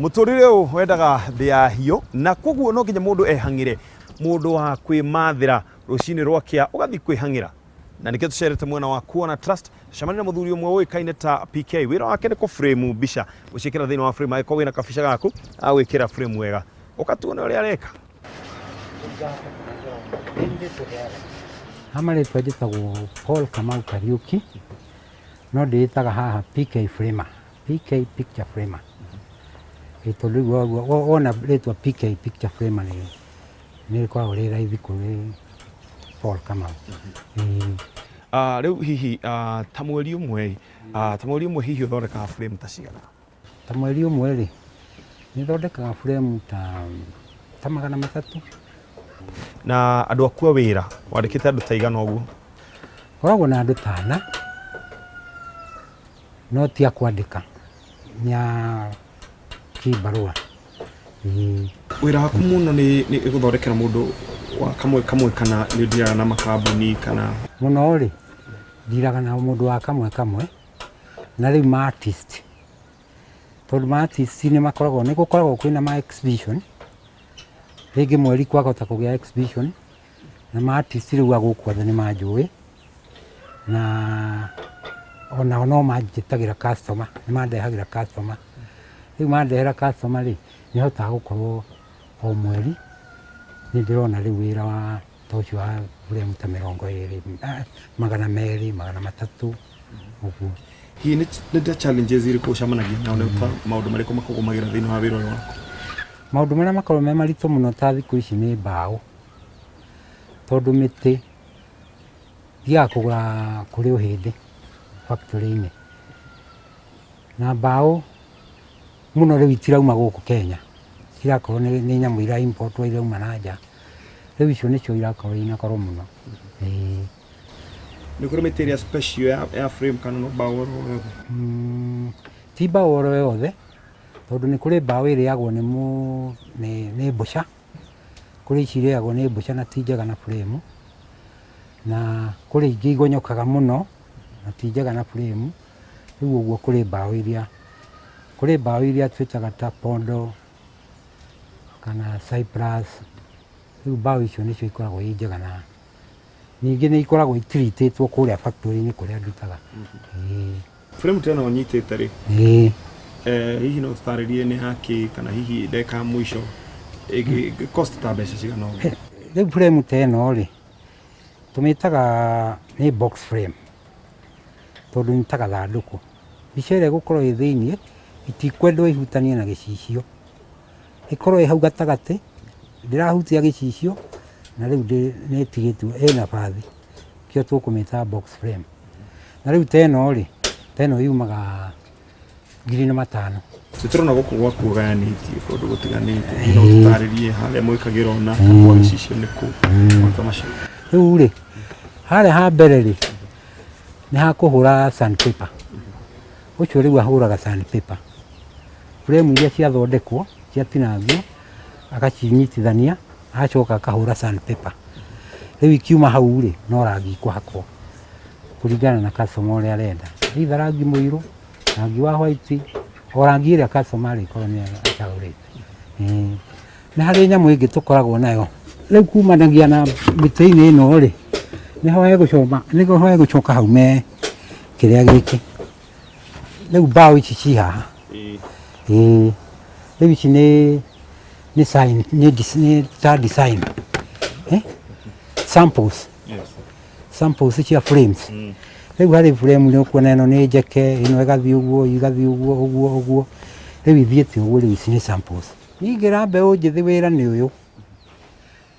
Mũtũrĩre ũyũ wendaga thĩa hiũ na koguo no nginya mũndũ ehang'ĩre, mũndũ wa kwĩmathĩra rũcinĩ rwakĩa ũgathiĩ kwĩhang'ĩra. Na nĩkĩo tũcerete mwena wa Kuona Trust, tũcemania na mũthuri ũmwe ũĩkaine ta PK. Wĩra wake nĩ kũ frame mbica, gũciĩkĩra thĩinĩ wa frame, angĩkorwo wĩna kabica gaku, agwĩkĩra frame wega. Ũka tuone ũrĩa areka. Ha marĩtwa njĩtagwo Paul Kamau Kariũki, no ndĩĩtaga haha PK Framer, PK Picture Framer. Ĩ tondũ rĩu wona rĩtwa PK Picture Framer nĩ nĩ rĩkoragwo rĩ raithi kũrĩ Paul Kamau. Ĩĩ. Ah, rĩu hihi ah, ta mweri ũmwe ah, ta mweri ũmwe hihi ũthondekaga frame ta cigana? Ta mweri ũmwe rĩ, nĩ thondekaga frame ta 300. Na andũ aku a wĩra wandĩkĩte andũ ta igana ũguo? Ngoragwo na andũ ta ana, no ti a kwandĩka, nĩ a kĩbarũa. Ĩĩ. Wĩra waku mũno nĩ nĩ gũthondekera mũndũ wa kamwe kamwe kana nĩ ũndiraga na makambuni kana? Mũno rĩ, ndiraga na mũndũ wa kamwe kamwe. Na rĩu ma artist, tondũ ma artist nĩ makoragwo, nĩ gũkoragwo kwĩna ma exhibition, rĩngĩ mweri kwahota kũgĩa exhibition, na ma artist rĩu a gũkũ othe nĩ manjũĩ, na onao no manjĩtagĩra customer, nĩ mandehagĩra customer. Rĩu mandehera customer rĩ, nĩ hotaga gũkorwo o mweri nĩ ndĩrona rĩu wĩra wa ta ũcio wa frame ta 20, 200, 300 ũguo. Hihi nĩ ta challenges irĩkũ ũcemanagia nao, nĩ ta maũndũ marĩkũ makũgũmagĩra thĩinĩ wa wĩra ũyũ waku? Maũndũ marĩa makoragwo me maritũ mũno ta thikũ ici nĩ mbaũ, tondũ mĩtĩ thiaga kũgũra kũrĩ Ũhĩndĩ factory-inĩ, na mbaũ mũno rĩu itirauma gũkũ Kenya, cirakorwo nĩ nyamũ ira import wo irauma na nja, rĩu icio nĩcio irakorwo ina goro mũno, ĩĩ. Nĩ kũrĩ mĩtĩ ĩrĩa special ya frame kana no mbaũ oro yothe? Ti mbaũ oro yothe, tondũ nĩ kũrĩ mbaũ ĩrĩagwo nĩ nĩ mbũca, kũrĩ ici irĩagwo nĩ mbũca na ti njega na frame, na kũrĩ ingĩ igonyokaga mũno na ti njega na frame, rĩu ũguo kũrĩ mbaũ iria, kũrĩ mbaũ iria twĩtaga ta pondo kana cyprus, rĩu mbaũ icio nĩcio ikoragwo i njega na ningĩ nĩ ikoragwo itreatĩtwo kũrĩa factory-inĩ kũrĩa ndutaga. Ĩĩ. Frame ta ĩno ũnyitĩte rĩ, Ĩĩ. Hihi no ũtũtarĩrie nĩ yakĩ kana hihi ndagĩka ya mũico ĩngĩ cost ta mbeca cigana ũguo? Rĩu frame ta ĩno rĩ, tũmĩtaga nĩ box frame tondũ nĩ ta gathandũkũ. Mbica ĩrĩa ĩgũkorwo ĩ thĩiniĩ itikwendwo ĩhutanie na gĩcicio, ĩkorwo ĩ hau gatagatĩ ndĩrahutia gĩcicio na rĩu nĩ ĩtigĩtwo ĩ nabathi, nĩkĩo tũkũmĩta box frame. Na rĩu ta ĩno rĩ, ta ĩno yumaga 1500. Nĩ tũrona gũkũ gwaku ũgayanĩtie kũndũ gũtiganĩte, hihi no ũtũtarĩrie harĩa mwĩkagĩra ũna, kana kwa gĩcicio nĩ kũ, maũndũ ta macio. Rĩu rĩ, harĩa ha mbere rĩ, nĩ ha kũhũra sandpaper. Ũcio rĩu ahũraga sandpaper. Frame iria ciathondekwo, ciatinangio, agacinyitithania, agacoka akahũra sandpaper. Rĩu ikiuma hau rĩ, no rangi ikũhakwo kũringana na customer ũrĩa arenda. Either rangi mũirũ, rangi wa white, o rangi ĩrĩa customer arĩkorwo nĩ acagũrĩte. Ĩĩ. Nĩ harĩ nyamũ ĩngĩ tũkoragwo nayo, rĩu kumanagia na mĩtĩ-inĩ ĩno rĩ, nĩho hegũcoma, nĩho hegũcoka haume kĩrĩa gĩkĩ. Rĩu mbaũ ici ci haha. Ĩĩ. Rĩu ici nĩ sign, nĩ ta design. Eh? Samples. Samples cia frames. Rĩu harĩ frame nĩ ũkuona ĩno nĩ njeke, ĩno ĩgathiĩ ũguo, ĩgathiĩ ũguo, ũguo, ũguo. Rĩu ithiĩte ũguo, rĩu ici nĩ samples. Niĩ ingĩra mbeũ njĩthĩ wĩra nĩ ũyũ.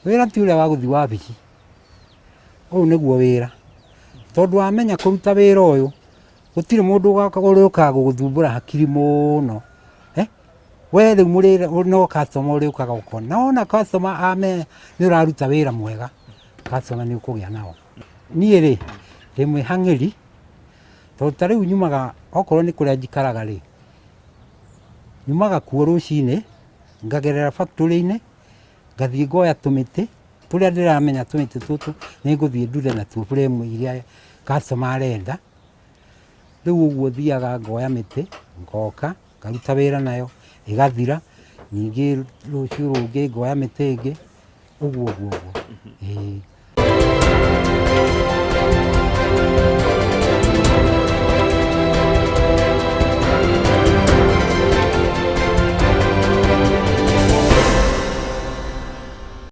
Wĩra ti ũrĩa wa gũthiĩ wabici. Ũyũ nĩguo wĩra. Tondũ wamenya kũruta wĩra ũyũ, gũtirĩ mũndũ ũrĩũkaga gũgũthumbũra hakiri mũno. Eh? We rĩu mũrĩre no customer ũrĩũkaga ũkona. Na wona customer amenya nĩ ũraruta wĩra mwega, customer nĩ ũkũgĩa nao. Niĩ rĩ, ndĩ mwĩhang'ĩri, tondũ ta rĩu nyumaga okorwo nĩ kũrĩa njikaraga rĩ, nyumaga kuo rũcinĩ, ngagerera factory-inĩ, ngathiĩ ngoya tũmĩtĩ, tũrĩa ndĩramenya tũmĩtĩ tũtũ nĩ ngũthiĩ ndure natuo frame iria customer arenda. Rĩu ũguo thiaga ngoya mĩtĩ, ngoka, ngaruta wĩra nayo, Ĩgathira, ningĩ rũciũ rũngĩ ngoya mĩtĩ ĩngĩ, ũguo ũguo ũguo. Ĩĩ.